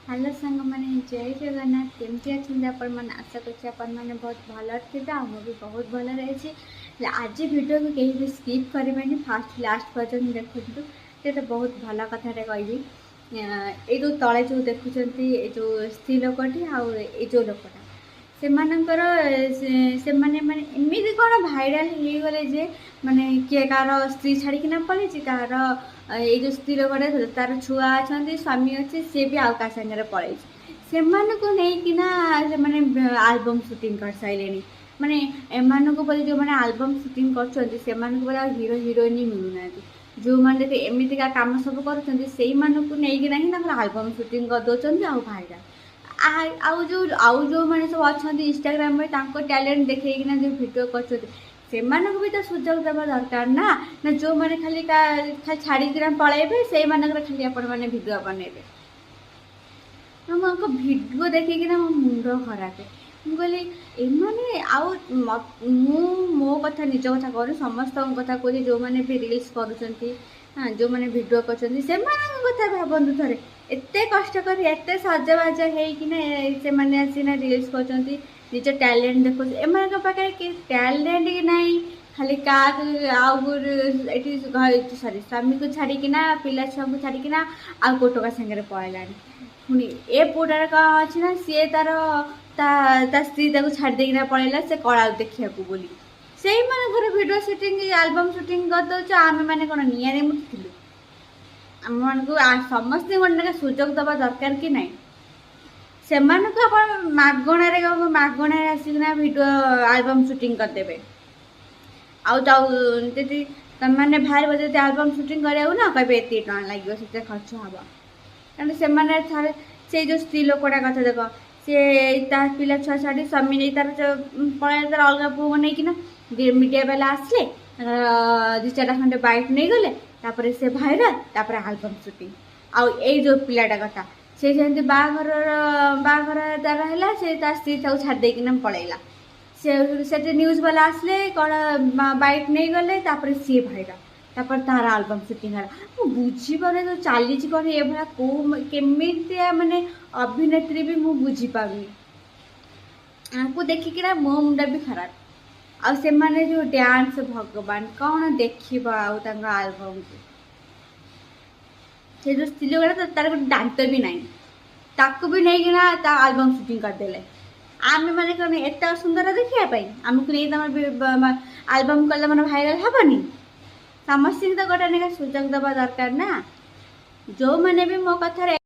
Hello ସାଙ୍ଗମାନେ, ଜୟ ଜଗନ୍ନାଥ। କେମିତି ଅଛନ୍ତି ଆପଣମାନେ? ଆଶା କରୁଛି ଆପଣମାନେ ବହୁତ ଭଲରେ ଥିବେ ଆଉ ମୁଁ ବି ବହୁତ ଭଲରେ ଅଛି। ହେଲେ ଆଜି ଭିଡ଼ିଓକୁ କେହି ବି ସ୍କିପ୍ କରିବେନି, ଫାଷ୍ଟ ଲାଷ୍ଟ ପର୍ଯ୍ୟନ୍ତ ଦେଖନ୍ତୁ। ସେଇଟା ବହୁତ ଭଲ କଥାଟେ କହିବି। ଏଇ ଯେଉଁ ତଳେ ଯେଉଁ ଦେଖୁଛନ୍ତି, ଏ ଯେଉଁ ସ୍ତ୍ରୀ ଲୋକଟି ଆଉ ଏଇ ଯେଉଁ ଲୋକଟା, ସେମାନଙ୍କର ସେମାନେ ମାନେ ଏମିତି କ'ଣ ଭାଇରାଲ ହେଇଗଲେ ଯେ ମାନେ କିଏ କାହାର ସ୍ତ୍ରୀ ଛାଡ଼ିକିନା ପଳେଇଛି, କାହାର ଏଇ ଯେଉଁ ସ୍ତ୍ରୀ ଲୋକଟା, ତାର ଛୁଆ ଅଛନ୍ତି, ସ୍ୱାମୀ ଅଛି, ସିଏ ବି ଆଉ କାହା ସାଙ୍ଗରେ ପଳେଇଛି। ସେମାନଙ୍କୁ ନେଇକିନା ସେମାନେ ଆଲବମ୍ ସୁଟିଂ କରିସାରିଲେଣି। ମାନେ ଏମାନଙ୍କୁ ବୋଧେ, ଯେଉଁମାନେ ଆଲବମ୍ ସୁଟିଂ କରୁଛନ୍ତି, ସେମାନଙ୍କୁ ବୋଧେ ଆଉ ହିରୋ ହିରୋଇନ୍ ମିଳୁନାହାନ୍ତି। ଯେଉଁମାନେ ଦେଖ ଏମିତିକା କାମ ସବୁ କରୁଛନ୍ତି, ସେଇମାନଙ୍କୁ ନେଇକିନା ହିଁ ତାଙ୍କର ଆଲବମ୍ ସୁଟିଂ କରିଦେଉଛନ୍ତି ଆଉ ଭାଇରାଲ। ଆଉ ଯେଉଁମାନେ ସବୁ ଅଛନ୍ତି ଇନଷ୍ଟାଗ୍ରାମରେ, ତାଙ୍କ ଟ୍ୟାଲେଣ୍ଟ ଦେଖେଇକିନା ଯେଉଁ ଭିଡ଼ିଓ କରୁଛନ୍ତି, ସେମାନଙ୍କୁ ବି ତ ସୁଯୋଗ ଦେବା ଦରକାର ନା? ନା ଯେଉଁମାନେ ଖାଲି ଛାଡ଼ିକିନା ପଳେଇବେ, ସେଇମାନଙ୍କର ଖାଲି ଆପଣମାନେ ଭିଡ଼ିଓ ବନେଇବେ? ମୁଁ ଆଙ୍କ ଭିଡ଼ିଓ ଦେଖିକିନା ମୋ ମୁଣ୍ଡ ଖରାପ। ମୁଁ କହିଲି ଏମାନେ ଆଉ ମୁଁ ମୋ କଥା, ନିଜ କଥା କହୁନି, ସମସ୍ତଙ୍କ କଥା କହୁଛି। ଯେଉଁମାନେ ବି ରିଲ୍ସ କରୁଛନ୍ତି, ହଁ, ଯେଉଁମାନେ ଭିଡ଼ିଓ କରୁଛନ୍ତି, ସେମାନଙ୍କ କଥା ଭାବନ୍ତୁ ଥରେ। ଏତେ କଷ୍ଟ କରି, ଏତେ ସଜବାଜ ହେଇକିନା ସେମାନେ ଆସିକିନା ରିଲ୍ସ କରୁଛନ୍ତି, ନିଜ ଟ୍ୟାଲେଣ୍ଟ ଦେଖାଉଛନ୍ତି। ଏମାନଙ୍କ ପାଖରେ କି ଟ୍ୟାଲେଣ୍ଟ କି ନାହିଁ, ଖାଲି କାହାକୁ ଆଉ ଏଠି ସରି ସ୍ୱାମୀକୁ ଛାଡ଼ିକିନା, ପିଲା ଛୁଆଙ୍କୁ ଛାଡ଼ିକିନା ଆଉ କୋଉ ଟୋକା ସାଙ୍ଗରେ ପଳେଇଲାଣି। ପୁଣି ଏ ପୁଅଟାର କ'ଣ ଅଛି ନା ସିଏ ତାର ତା ତା ସ୍ତ୍ରୀ ତାକୁ ଛାଡ଼ି ଦେଇକିନା ପଳେଇଲା, ସେ କଳା ଦେଖିବାକୁ ବୋଲି ସେଇମାନଙ୍କର ଭିଡ଼ିଓ ସୁଟିଂ, ଆଲବମ୍ ସୁଟିଂ କରିଦେଉଛ। ଆମେମାନେ କ'ଣ ନିଆଁରେ ମୁତିଥିଲୁ? ଆମମାନଙ୍କୁ ସମସ୍ତଙ୍କୁ ଗୋଟେ ଲେଖା ସୁଯୋଗ ଦେବା ଦରକାର କି ନାହିଁ? ସେମାନଙ୍କୁ ଆପଣ ମାଗଣାରେ ଆସିକିନା ଭିଡ଼ିଓ ଆଲବମ୍ ସୁଟିଂ କରିଦେବେ। ଆଉ ଯଦି ତମେମାନେ ବାହାରିବ ଯଦି ଆଲବମ୍ ସୁଟିଂ କରିବାକୁ ନା, କହିବେ ଏତିକି ଟଙ୍କା ଲାଗିବ, ସେଥିରେ ଖର୍ଚ୍ଚ ହେବ। କାରଣ ସେମାନେ ଥରେ ସେଇ ଯେଉଁ ସ୍ତ୍ରୀ ଲୋକଟା କଥା ଦେଖ, ସିଏ ତା ପିଲା ଛୁଆ ଛାଡ଼ି, ସ୍ୱାମୀ ନେଇ ତାର ପଳେଇଲା ତାର ଅଲଗା ପୁଅ ନେଇକିନା। ମିଡ଼ିଆ ବାଲା ଆସିଲେ, ତାଙ୍କର ଦୁଇ ଚାରିଟା ଖଣ୍ଡେ ବାଇଟ୍ ନେଇଗଲେ, ତାପରେ ସେ ଭାଇରାଲ, ତାପରେ ଆଲବମ୍ ସୁଟିଂ। ଆଉ ଏଇ ଯେଉଁ ପିଲାଟା କଥା, ସେ ସେମିତି ବାହାଘର ତାର ହେଲା, ସେ ତା ସ୍ତ୍ରୀ ତାକୁ ଛାଡ଼ି ଦେଇକିନା ପଳେଇଲା। ସେ ସେଠି ନ୍ୟୁଜ୍ ବାଲା ଆସିଲେ, କ'ଣ ବାଇଟ୍ ନେଇଗଲେ, ତାପରେ ସିଏ ଭାଇରାଲ, ତାପରେ ତାର ଆଲବମ୍ ସୁଟିଂ ହେଲା। ମୁଁ ବୁଝିପାରୁନି ତ ଚାଲିଛି କ'ଣ ଏଭଳିଆ। କେଉଁ କେମିତିଆ ମାନେ ଅଭିନେତ୍ରୀ ବି ମୁଁ ବୁଝିପାରୁନି। ଆଙ୍କୁ ଦେଖିକିନା ମୋ ମୁଣ୍ଡ ବି ଖରାପ। ଆଉ ସେମାନେ ଯେଉଁ ଡ୍ୟାନ୍ସ, ଭଗବାନ, କ'ଣ ଦେଖିବ ଆଉ ତାଙ୍କ ଆଲବମ୍କୁ। ସେ ଯେଉଁ ସ୍ତ୍ରୀ ଲୋକଟା, ତାର ଗୋଟେ ଦାନ୍ତ ବି ନାହିଁ, ତାକୁ ବି ନେଇକିନା ତା ଆଲବମ୍ ସୁଟିଂ କରିଦେଲେ। ଆମେ ମାନେ କ'ଣ ଏତେ ସୁନ୍ଦର ଦେଖିବା ପାଇଁ? ଆମକୁ ନେଇ ତମର ଆଲବମ୍ କଲେ ମାନେ ଭାଇରାଲ ହେବନି? ସମସ୍ତଙ୍କୁ ତ ଗୋଟେ ଲେଖା ସୁଯୋଗ ଦେବା ଦରକାର ନା? ଯେଉଁମାନେ ବି ମୋ କଥାରେ